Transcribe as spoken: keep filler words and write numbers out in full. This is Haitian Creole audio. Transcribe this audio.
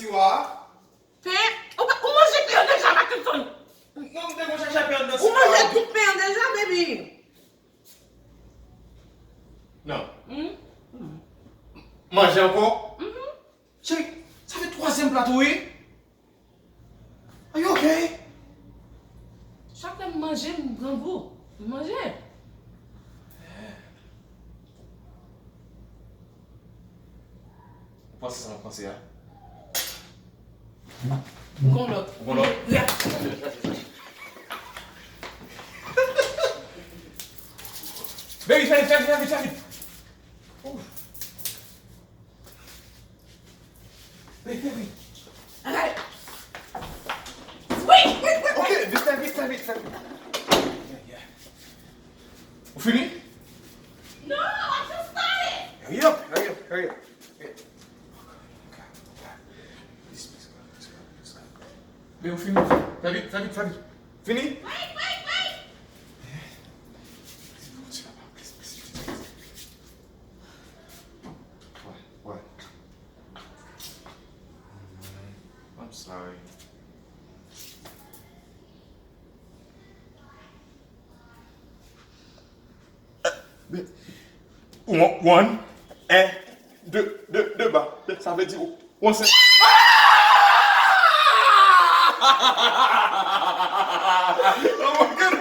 Tiwa. Pen? Ou, pa- ou manje pen an deja, Mackenson? Non, m te konn chache pen anndan tiwa. Ou manje tout pen an deja, baby? Non. Hmm? Manje ankò? Mhm. Cheri, sa fè twazyèm plat ou, wi. Are you okay? Chak lè m manje, m grangou. M manje. Ou panse sa m ap panse a? M gon lòt. Ou gon lòt? Yeah. Baby, fè vit, fè vit, fè vit, fè vit. Ouf. Vit, vit, vit. Alright. Wait, wait, wait, wait. Ok, vit, fè vit, fè vit, fè vit. Yeah, yeah. Ou fini? No, I just started. Hurry up, hurry up, hurry up. Please, please, God, please, God, please, God. Men ou fini? Fè vit, fè vit, fè vit. Fini? Wait, wait, wait. What? What? I'm sorry. One, un, deux, deux, deux ba. Sa vle di ou ansent. Oh my God!